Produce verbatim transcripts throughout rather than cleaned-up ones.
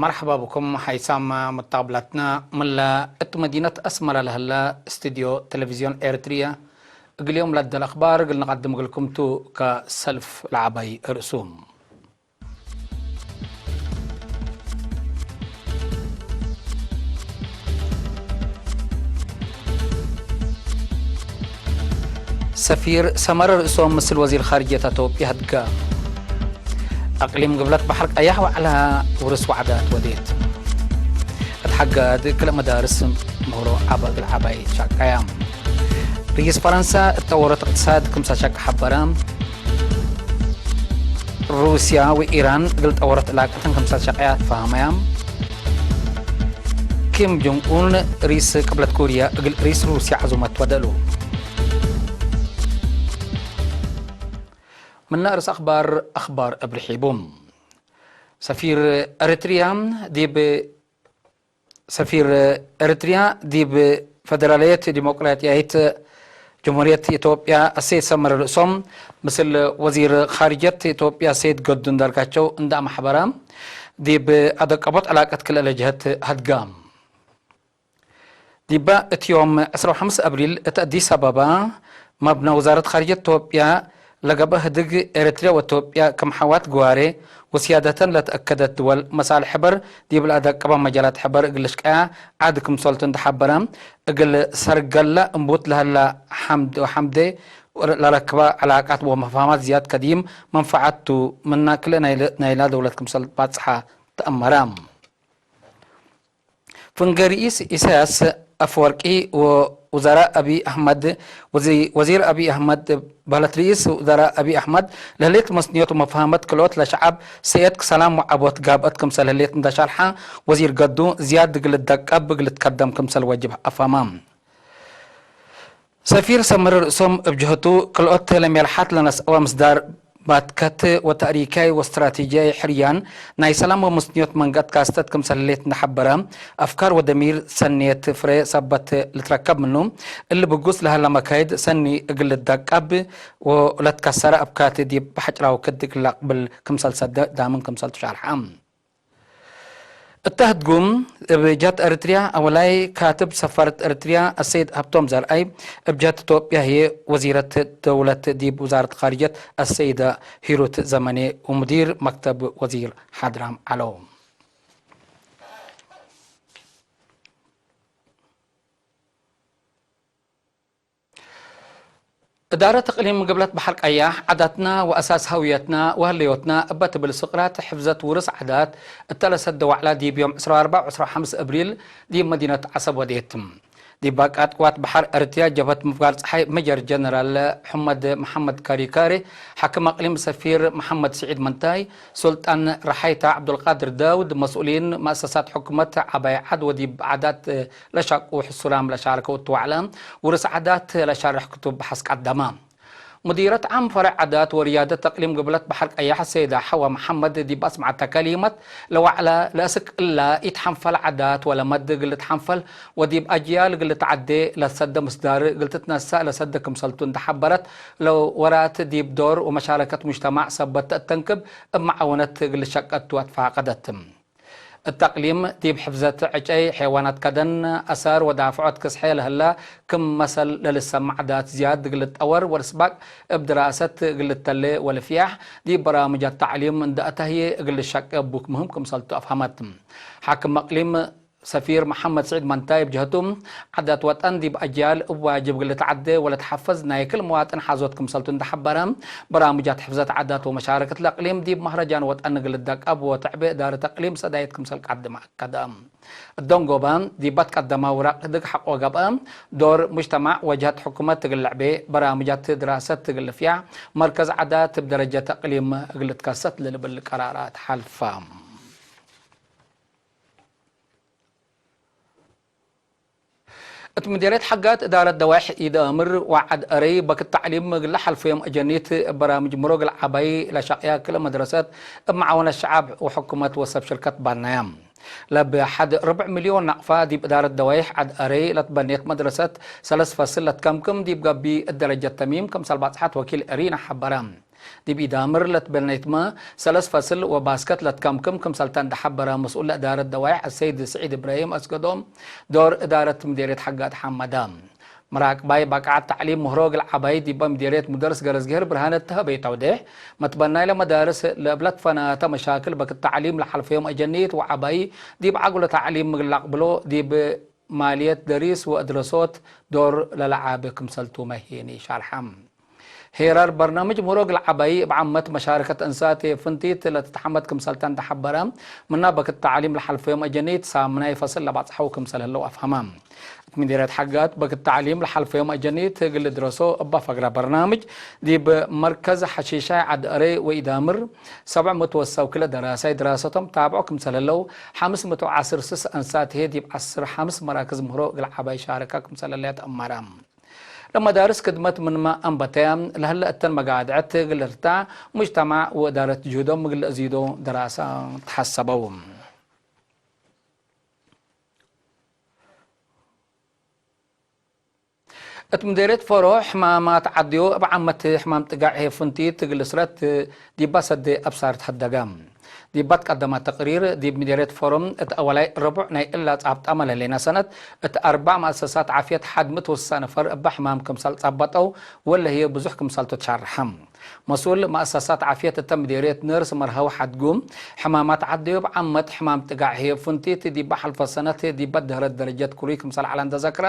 መርሐባ ብኩም ሐይሳም ሙተቅብላትና። ምለ እት መዲነት አስመረ ለህለ እስትድዮ ቴሌቪዝዮን ኤረትርየ፣ እግል ዮም ለደለ አክባር እግል ንቀድም እግልኩም ቱ። ከሰልፍ ለዐባይ ርእሱ። ሰፊር ሰመረ ርእሶም ምስል ወዚር ኻርጅየት አቶብየ ህድገ። አቅሊም ግብለት በሐር ቀያሕ ወዐለ ውርስ ወዐዳት ወዴት። እት ሐጋድ ክልእ መዳርስ ምህሮ ዐበ እግል ዐባይ ሻቀየ። ርኢስ ፈረንሳ እት ጠወሮት እቅትሳድ ክምሰል ሸቅ ሐበረ። ሩስያ ወኢራን እግል ጠወሮት ዕላቀተን ክምሰል ሸቀያ ትፋሀመያ። ኪም ጆንግ ኡን ርኢስ ቅብለት ኮርያ እግል ርኢስ ሩስያ ዐዙመት ወደሉ። ምነ አርእስ አክባር፣ አክባር እብ ርሒቡ። ሰፊር ኤረትርያ ዲብ ሰፊር ኤረትርያ ዲብ ፈደራልየት ዲሞቅራጥያይት ጀምሁርየት ኢትዮጵያ አሰይድ ሰመረ ርእሶም፣ ምስል ወዚር ኻርጅየት ኢትዮጵያ ሰይድ ገዱ አንዳርጋቸው እንዳ አመሕበረ፣ ዲብ አደቀቦት ዕላቀት ክልኤ ጀህት ሀድጋ። ዲበ እት ዮም ዕስራ ወሐምስ አብሪል እት አዲስ አበባ፣ መብነ ውዛረት ኻርጅየት ኢትዮጵያ ለገብአ ህድግ፣ ኤረትርያ ወኢትዮጵያ ክም ሐዋት ግዋሬ ወስያደተን ለተአከደት ድወል መሳልሕ ሕበር ዲብ ለአደቀበ መጃላት ሕበር እግል ልሽቀያ ዐድ ክምሰልቱ እንዴ ሐበረ፣ እግል ሰርገለ እንቡት ለሀላ ሐምድ ወሐምዴ ለረክበ ዕላቃት ወመፋህማት ዝያድ ከዲም መንፈዐት ቱ፣ ምነ ክልኤ ናይለ፣ ናይላ ደውለት ክምሰል ባጽሐ ተአመረ። ፍንጌ ርኢስ ኢሳያስ አፈወርቂ ወውዘራእ አቢይ አሕመድ፣ ወዚ-፣ ወዚር አቢይ አሕመድ በህለት ርኢስ ውዘራእ አቢይ አሕመድ፣ ለህሌት መስንዮት ወመፋህመት ክልኦት ለሸዐብ ሰእየት ሰላም ወዐቦት ጋብአት ክምሰል ህሌት እንዳ ሻልሐ ወዚር ገዱ፣ ዝያድ እግል ልደቀብ እግል ልትከደም ክምሰል ወጅብ አፋማ። ሰፊር ሰመረ ርእሶም እብ ጀህቱ፣ ክልኦት ለሜልሓት ለነስአወ ምስዳር ባትከት ወተእሪካይ ወስትራቴጂያይ ሕርያን ናይ ሰላም ወመስንዮት መንገአት ካስተት ክምሰል ህሌት እንዴ ሐበረ፣ አፍካር ወደሚር ሰኔት ፍሬ ሰበት ልትረከብ ምኑ፣ እሊ ብጉስ ለሀለ መካይድ ሰኒ እግል ልደቀብ ወለትከሰረ አብካት ዲብ በሐጭራው ክድ እግል ለአቅብል ክምሰል ሰደ ዳምን ክምሰልቱ ሻልሐ። እተ ህድጉም፣ እብ ጀህት ኤረትርያ አወላይ ካትብ ሰፋረት ኤረትርያ አሰይድ ሀብቶም ዘርአይ፣ እብ ጀህት ኢትዮጵያ ህዬ ወዚረት ደውለት ዲብ ውዛረት ኻርጅየት አሰይደ ሂሩት ዘመኔ ወሙዲር መክተብ ወዚር ሓድራም ዐለው። እዳረት እቅሊም ግብለት በሐር ቀያሕ፣ ዐዳትና ወአሳስ ሀውየትና ወህለዮትና እበ ትብል ስቅራት ሕፍዘት ውርስ ዐዳት እተ ለሰደ ዋዕላ ዲብ ዮም ዕስራ ወአርበዕ ወዕስራ ወሐምስ እብሪል ዲብ መዲነት ዐሰብ ወዴት። ዲብ ባቃት ቅዋት በሐር ኤረትርያ ጀብሀት ምፍጋር ጸሓይ መጀር ጀነራል ሑመድ መሐመድ ካሪካሪ፣ ሓክም አቅሊም ሰፊር መሐመድ ስዒድ መንታይ፣ ሱልጣን ረሓይታ ዐብዱልቃድር ዳውድ፣ መስኡሊን መአሰሳት ሕኩመት ዐባይ ዐድ ወዲብ ዐዳት ለሻቁ ሕሱራም ለሻረከው እቱ ወዕለ፣ ውርስ ዐዳት ለሻርሕ ክቱብ በሐስ ቀደመ። ሙዲረት ዓም ፈረዕ ዐዳት ወርያደት አቅሊም ግብለት በሐር ቀያሕ ሰይዳ ሐዋ መሐመድ ዲብ አስመዐተ ከሊመት፣ ለወዕለ ለአስክ እለ ኢትሐንፈል ዐዳት ወለመድ እግል ልትሐንፈል ወዲብ አጅያል እግል ልትዐዴ ለሰደ ምስዳር እግል ትትነሰእ ለሰደ ክምሰልቱ እንዴ ሐበረት፣ ለወራት ዲብ ዶር ወመሻረከት ሙጅተማዕ ሰበት ተአተንክብ እብ መዓወነት እግል ልሸቀ ቱ አትፋቀደት። እት አቅሊም ዲብ ሕፍዘት ዕጨይ፣ ሐይዋናት ከደን፣ አሳር ወዳፍዖት ክስሐ ለህለ ክም መሰል ለልሰመዕ ዐዳት ዝያድ እግል ልትጠወር ወልስባቅ እብ ድራሰት እግል ልተሌ ወልፍያሕ ዲብ በራምጃት ተዕሊም እንዴ አተህዬ እግል ልሸቄ እቡክ ምህም ክምሰልቱ አፍሀመት። ሓክም አቅሊም ሰፊር መሐመድ ስዒድ መንታይ እብ ጀህቱ፣ ዐዳት ወጠን ዲብ አጅያል እብ ዋጅብ እግል ልትዐዴ ወለትሐፈዝ ናይ ክል መዋጥን ሐዞት ክምሰልቱ እንዴ ሐበረ፣ በራምጃት ሕፍዘት ዐዳት ወመሻረከት ለአቅሊም ዲብ መህረጃን ወጠን እግል ልደቀብ ወትዕቤ እዳረት አቅሊም ሰዳይት ክምሰል ቀድመ አከደ። እት ደንጎበ ዲብ አትቀደመ ውራቅ ህድግ ሐቆ ገብአ፣ ዶር ሙጅተማዕ ወጀሀት ሕኩመት እግል ልዕቤ፣ በራምጃት ድራሰት እግል ልፍያዕ፣ መርከዝ ዐዳት እብ ደረጀት አቅሊም እግል ልትከሰት ለልብል ቀራራት ሐልፈ። እት ምዴርየት ሐጋት እዳረት ደዋይሕ ኢደአምር ወዐድ አረይ በክት ተዕሊም እግል ለሐልፈዮም አጀኒት እብ በራምጅ ምሮ እግል ዐባይ ለሸቅያ ክልኤ መድረሰት እብ መዓወነት ሸዐብ ወሕኩመት ወሰብ ሽርከት ባናያም። ለብ ሐድ ርብዕ ሚልዮን ናቅፋ ዲብ እዳረት ደዋይሕ ዐድ አረይ ለትበኔት መድረሰት ሰለስ ፈስል ለትከምክም ዲብ ገብእ ደረጀት ተሚም ክምሰል ባጽሐት ወኪል እሪና ሐበረ። ዲብ ኢዳምር ለትበኔትመ ሰለስ ፈስል ወባስከት ለትከምክም ክምሰልተ እንደ ሐበረ መስኡል ለእዳረት ደዋይሕ አሰይድ ስዒድ እብራሂም አስገዶም ዶር እዳረት ምዴርየት ሐጋት ሐመደ። መራቅባይ ባቅዓት ተዕሊም ምህሮ እግል ዐባይ ዲበ ምዴርየት ሙደርስ ገረዝግሄር ብርሃነ እተ ሀበይ ተውዴሕ፣ መትበናይ ለመዳርስ ለእብ ለትፈናተ መሻክል በክት ተዕሊም ለሐልፈዮም አጀኒት ወዐባይ ዲብ ዐግሎ ተዕሊም እግል ለአቅብሎ ዲብ ማልየት ደሪስ ወእድረሶት ዶር ለለዓብ ክምሰልቱመ ሄኒ ሻርሐም። ሄራር በርናምጅ ምህሮ እግል ዐባይ እብ ዓመት መሻረከት እንሳት ፍንቲት ለትትሐመድ ክምሰልተ እንደ ሐበረ፣ ምና በክት ተዕሊም ለሐልፈዮም አጀኒት ሳምናይ ፈስል ለባጽሐው ክምሰል ህለው አፍሀመ። እት ምዴርየት ሐጋት በክት ተዕሊም ለሐልፈዮም አጀኒት እግል ልድረሶ እበ ፈግረ በርናምጅ፣ ዲብ መርከዝ ሐሺሻይ ዐድ አረይ ወኢዳምር ሰብዕ ምእት ወሰው ክለ ደራሳይ ድራሰቶም ታብዖ ክምሰል ህለው፣ ሐምስ ምእት ወዐስር ስስ አንሳት ህዬ ዲብ ዐስር ሐምስ መራክዝ ምህሮ እግል ዐባይ ሻረካ ክምሰል ህለ ተአመረ። ለመዳርስ ክድመት ምንመ አንበተያ ለህለ እተን መጋድዐት እግል ልርታዕ፣ ሙጅተማዕ ወእዳረት ጅሁዶም እግል ለአዚዶ ደራሰ ተሐሰበው። እት ምዴርየት ፎሮ ሕማማት ዐድዮ እብ ዓመት ሕማም ጥጋዕ ህዬ ፍንቲት እግል ልስረት ዲባ ሰዴ አብሳር ተሀደገ። ዲባ ትቀደመ ተቅሪር፣ ዲብ ምዴርየት ፎሮ እት አወላይ ረቡዕ ናይ እላ ጻብጣመ ለህሌነ ሰነት፣ እት አርበዕ መአሰሳት ዓፍየት ሐድ ምእት ወስሳ ነፈር እበ ሕማም ክምሰል ጸበጠው፣ ወለ ህዬ ብዙሕ ክምሰልቱ ተሻርሐ። መስኡል መአሰሳት ዓፍየት እተ ምዴርየት ነርስ መርሀዊ ሐድጉ፣ ሕማማት ዐድዮ እብ ዓመት ሕማም ጥጋዕ ህዬ ፍንቲት ዲባ ሐልፈ ሰነት ዲባ ደህረት ደረጀት ክሩይ ክምሰል ዐለ እንተ ዘክረ፣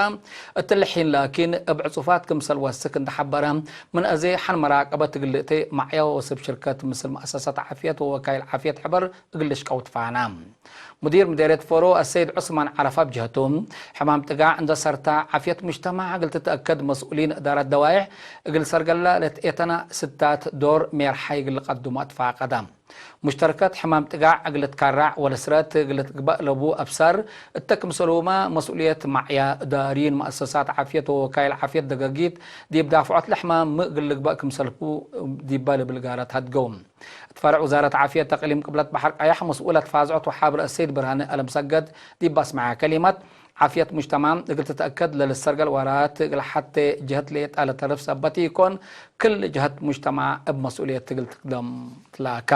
እትሊ ሒን ላኪን እብ ዕጹፋት ክምሰል ወስክ እንደ ሐበረ፣ ምን አዜ ሐን መራቀበት እግል ልእቴ መዕያ ወወስብ ሽርከት ምስል መአሰሳት ዓፍየት ወወካይል ዓፍየት ሕበር እግል ልሽቀው ትፋና። ሙዲር ምዴርየት ፎሮ አሰይድ ዑስማን ዐረፋ ብጀህቱ፣ ሕማም ጥጋዕ እንደ ሰርታ ዓፍየት ሙጅተማዕ እግል ትትአከድ መስኡሊን እዳረት ደዋይሕ እግል ሰርገላ ለትኤተና ስታት ዶር ሜርሓይ እግል ልቀድሙ አትፋቀደ። ሙሽተርከት ሕማም ጥጋዕ እግል ልትካራዕ ወለስረት እግል ልትግበእ ለቡ አብሳር እተ ክምሰሉመ መስኡልየት መዕያ፣ እዳርይን መአሰሳት ዓፍየት ወወካይል ዓፍየት ደገጊት ዲብ ዳፍዖት ለሕማም ሚ እግል ልግበእ ክምሰልኩ ዲባ ልብል ጋራት ሀድገው። እት ፈርዕ ውዛረት ዓፍየት እቅሊም ቅብለት በሐር ቀያሕ መስኡለት ፋዝዖት ወሓብር አሰይድ ብርሃነ አለምሰገድ ዲብ አስመዐ ከሊመት፣ ዓፍየት ሙጅተማዕ እግል ትትአከድ ለልሰርገል ወራት እግል ሐቴ ጀህት ሌጣ ለተርፍ ሰበት ኢኮን፣ ክል ጀህት ሙጅተማዕ እብ መስኡልየት እግል ትቅደም ትላከ።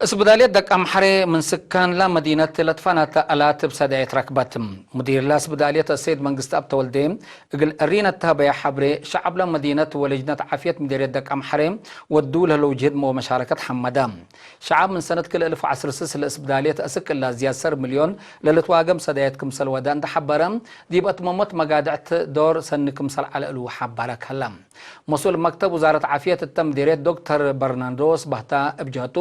እስብዳልየት ደቀምሐሬ ምን ስካን ለመዲነት ለትፋናተ አላት እብ ሰዳየት ረክበት። ሙዲር ለእስብዳልየት አሰይድ መንግስትአብ ተወልዴ እግል እሪነ ተሀበየ ሐብሬ፣ ሸዐብ ለመዲነት ወለጅነት ዓፍየት ምዴርየት ደቀምሐሬ ወዱ ለህለው ጅህድ ወመሻረከት ሐመደ። ሸዐብ ምን ሰነት ክልኤ እልፍ ወዐስር ስስ ለእስብዳልየት አስክ እላ ዝያድ ሰር ሚልዮን ለልትዋገም ሰዳየት ክምሰል ወደ እንደ ሐበረ፣ ዲብ አትመመት መጋድዕት ዶር ሰኒ ክምሰል ዐለ እሉ ሐበረ ከለ። መስኡል መክተብ ውዛረት ዓፍየት እተ ምዴርየት ዶክተር በርናንዶስ ባህታ እብ ጀህቱ፣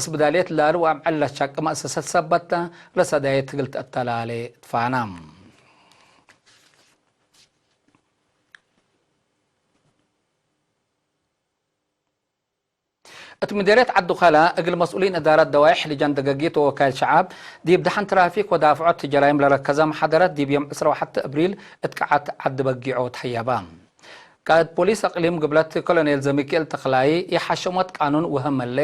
እስብዳልየት ላሊ ወአምዕል ለሻቂ መአሰሰት ሰበት ለሰዳይት እግል ተአተላሌ ትፋና። እት ምዴርየት ዐዱ ከላ፣ እግል መስኡሊን እዳረት ደዋይሕ፣ ልጃን ደገጊት ወወካይል ሸዐብ፣ ዲብ ደሐን ትራፊክ ወዳፍዖት ጀራይም ለረከዘ መሐደረት፣ ዲብ ዮም ዕስራ ወሐተ እብሪል እት ቀዓት ዐዲ በጊዖ ተሀየበ። ቃእድ ፖሊስ እቅሊም ግብለት ኮሎኔል ዘሚክኤል ተክላይ፣ ኢሐሸሞት ቃኑን ወሀመሌ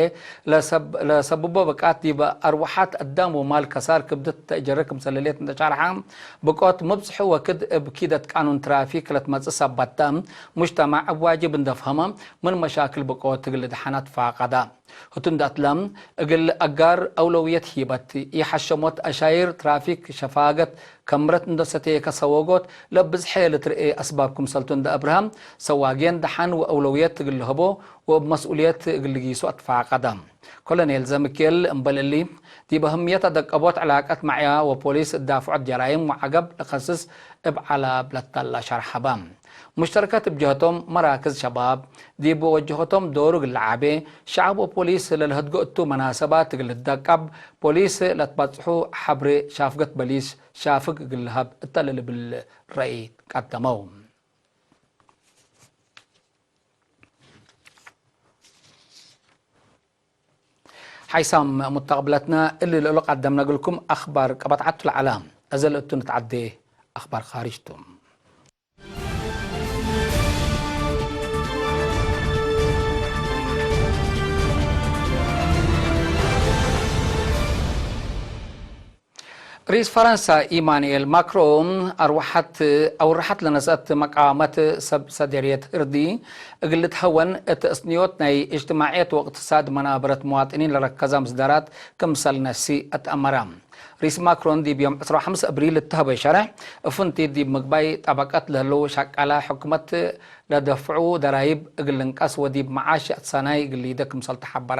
ለሰብ-፣ ለሰብቦ ብቃት ዲብ አርወሐት አዳም ወማል ከሳር ክብደት ተእጀረ ክምሰል ህሌት እንተ ሻርሐ፣ ብቆት ምብዝሑ ወክድ እብ ኪደት ቃኑን ትራፊክ ለትመጽእ ሰበት ተ፣ ሙጅተማዕ እብ ዋጅብ እንደ ፈሀመ፣ ምን መሻክል ብቆት እግል ልድሐና ትፋቀደ። ህቱ እንደ አትለ፣ እግል አጋር አውለውየት ሂበት፣ ኢሐሸሞት አሻይር ትራፊክ ሸፋገት ከምረት እንደ ሰቴከ ሰወጎት ለብዝሐ ልትርኤ አስባብ ክምሰልቱ እንደ አብርሀ፣ ሰዋጌን ደሐን ወአውለውየት እግል ልህቦ ወእብ መስኡልየት እግል ልጊሶ አትፋቀደ። ኮሎኔል ዘሚክኤል እምበል እሊ፣ ዲብ አህምየት አደቀቦት ዕላቀት መዕያ ወፖሊስ እዳፍዖት ጀራይም ወዐገብ ለከስስ እብ ዐላብ ለተላ ሸርሐበ። ሙሽተርከት እብ ጀህቶም መራክዝ ሸባብ ዲብ ወጀሆቶም ዶሩ እግል ለዓቤ፣ ሸዐብ ወፖሊስ ለልሀድጎ እቱ መናሰባት እግል ልትደቀብ፣ ፖሊስ ለትበጽሑ ሐብሬ ሻፍገት በሊስ ሻፍግ እግል ልሀብ እተ ለልብል ረአይ ቀደመው። ሓይሳም ሙተቅብለትና፣ እሊ ለእሉ ቀደምነ እግልኩም አኽባር ቀበት ዐቱ ለዐለ። እዘ ለእቱ ንትዓዴ አኽባር ካርጅ ቱ። ርኢስ ፈረንሳ ኢማኑኤል ማክሮን አርወሐት፣ አውርሐት ለነስአት መቃወመት ሰብ ሰደርየት ህርዲ እግል ልትሀወን እት እስንዮት ናይ እጅትማዕየት ወእቅትሳድ መናበረት መዋጥኒን ለረከዘ ምስዳራት ክምሰል ነሲ አትአመረ። ርኢስ ማክሮን ዲብ ዮም ዕስራ ወሐምስ አብሪል እተሀበ ሸርሕ፣ እፍንቲት ዲብ ምግባይ ጠበቀት ለህለው ሸቃለ ሕኩመት ለደፍዑ ደራይብ እግል ልንቀስ ወዲብ መዓሽ አትሳናይ እግል ሊደ ክምሰል ተሐበረ።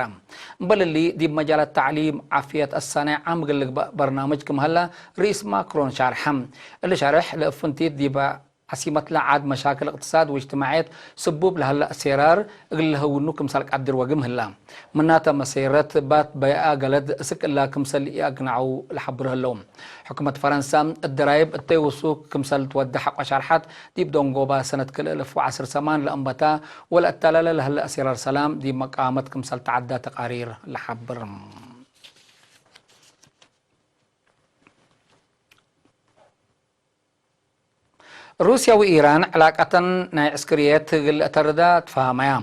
እምበል እሊ፣ ዲብ መጃላት ተዕሊም፣ ዓፍየት፣ አሳናይ ዓም እግል ልግበእ በርናምጅ ክም ሀለ ርኢስ ማክሮን ሻርሐ። እሊ ሸርሕ፣ ለእፍንቲት ዲበ ዐሲመትለ ዓድ መሻክል እቅትሳድ ወእጅትማዕየት ስቡብ ለሀለ አሴራር እግል ለሀውኑ ክምሰል ቀድር ወግም ህላ። ምናተ መሴረት ባት በይአ ገለድ እስክ እላ ክምሰል ኢአግናዐው ለሐብሩ ህለው። ሕኩመት ፈረንሳ እት ደራይብ እተይ ውሱክ ክምሰል ትወደ ሐቆ ሻርሐት፣ ዲብ ደንጎባ ሰነት ክልኤ እልፍ ወዐስር ሰማን ለአንበታ ወለአተላለ ለህለ አሴራር ሰላም ዲብ መቃመት ክምሰል ተዐዳ ተቃሪር ለሐብር። ሩስያ ወኢራን ዕላቀተን ናይ ዕስክርየት እግል ለአተርዳ ትፋሃመያ።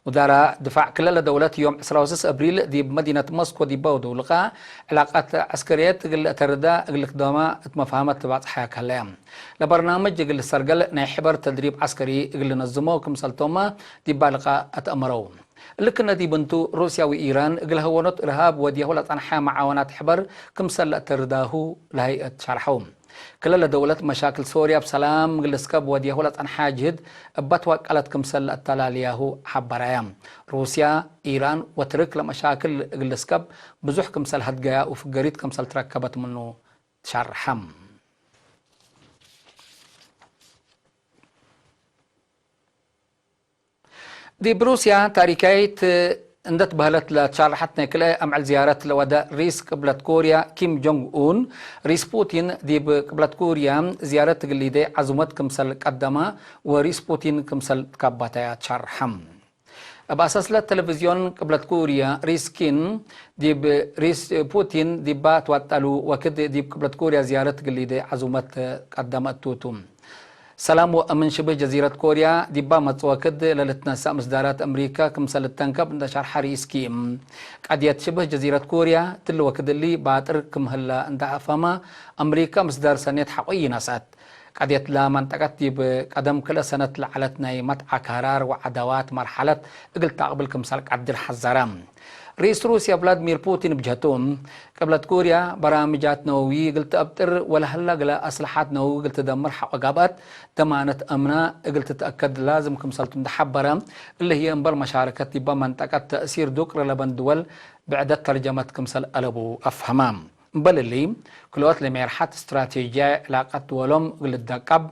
ውዛራ ድፋዕ ክልለ ደውለት ዮም ዕስራ ወስስ አብሪል ዲብ መዲነት ሞስኮ ዲበ ወደው ልቃእ ዕላቀት ዕስክርየት እግል ለአተርዳ እግል ልክደማ እት መፍሀመት ትባጽሐያ ከለያ። ለበርናምጅ እግል ልሰርገል ናይ ሕበር ተድሪብ ዐስከሪ እግል ልነዝሞ ክምሰልቶመ ዲባ ልቃእ አትአመረው። እሊ ክነ ዲብ እንቱ፣ ሩስያ ወኢራን እግል ሀወኖት እርሃብ ወድያሁ ለጸንሐ መዓወናት ሕበር ክምሰል ለአተርዳሁ ለሀይአት ሸርሐው። ክልለ ደውለት መሻክል ሶርያ እብ ሰላም እግል ልስከብ ወድያሁ ለጸንሐ ጅህድ እበ ትወቀለት ክምሰል ለአተላልያሁ ሐበራያ። ሩስያ፣ ኢራን ወትርክ ለመሻክል እግል ልስከብ ብዙሕ ክምሰል ሀድገያ ወፍገሪት ክምሰል ትረከበት ምኑ ትሸርሐ። ዲብ ሩስያ ታሪካይት እንዴ ትበህለት ለትሻርሐት ናይ ክልኤ አምዕል ዝያረት ለወደ ርኢስ ቅብለት ኮርያ ኪም ጆንግ ኡን፣ ርኢስ ፑቲን ዲብ ቅብለት ኮርያ ዝያረት እግል ሊዴ ዐዙመት ክምሰል ቀደማ ወርኢስ ፑቲን ክምሰል ትካባተያ ትሻርሐ። እብ አሰስለት ተለቪዝዮን ቅብለት ኮርያ ርኢስ ኪን ዲብ ርኢስ ፑቲን ዲባ ትዋጠሉ ወክድ ዲብ ቅብለት ኮርያ ዝያረት እግል ሊዴ ዐዙመት ቀደመ እቱ ቱ። ሰላም ወአምን ሽብህ ጀዚረት ኮርያ ዲባ መጽእ ወክድ ለልትነሰእ ምስዳራት አምሪካ ክምሰል ልተንከብ እንደ ሸርሐ ርኢስ ኪም፣ ቀድየት ሽብህ ጀዚረት ኮርያ እትሊ ወክድ እሊ ባጥር ክም ህለ እንደ አፍሀመ፣ አምሪካ ምስዳር ሰኔት ሐቆ ኢነስአት። ቀድየት ለመንጠቀት ዲብ ቀደም ክልኤ ሰነት ለዐለት ናይ መትዓ ከራር ወዐዳዋት መርሐለት እግል ተአቅብል ክምሰል ቀድር ሐዘረ። ርኢስ ሩስያ ቭላድሚር ፑቲን ብጀህቱ፣ ቅብለት ኮርያ በራምጃት ነወዊ እግል ተአብጥር ወለሀላ እግለ አስለሓት ነወዊ እግል ትደምር ሐቆ ጋብአት፣ ደማነት አምና እግል ትትአከድ ላዝም ክምሰልቱ እንደ ሐበረ፣ እሊ ህዬ እምበል መሻረከት ዲበ መንጠቀት ተእሲር ዱቅሪ ለበን ድወል ብዕደት ተርጀመት ክምሰል አለቡ አፍሀመ። እምበል እሊ፣ ክልኦት ለሜርሐት እስትራቴጅያይ ዕላቀት ድወሎም እግል ልደቀብ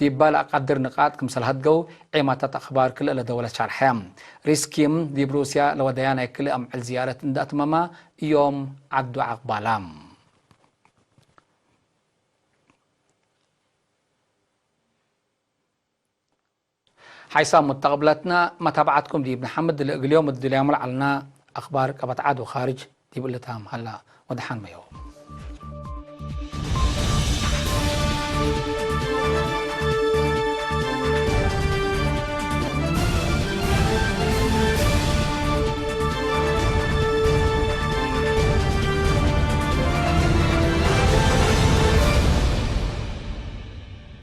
ዲባ ለአቀድር ንቃጥ ክምሰል ሀድገው ዔማታት አክባር ክልኤ ለደውለት ሸርሐ። ርኢስ ኪም ዲብ ሩስያ ለወደያ ናይ ክልኤ አምዕል ዝያረት እንደ አትመመ ዮም ዐዱ አቅባላ። ሓይሳም ሙተቅብለትና መታብዓትኩም ዲብ ነሐምድ፣ ለእግል ዮም እድልያሙ ለዐልና አክባር ቀበት ዐድ ወካርጅ ዲብ እሊ ታም ሀላ። ወደሓን መዮም።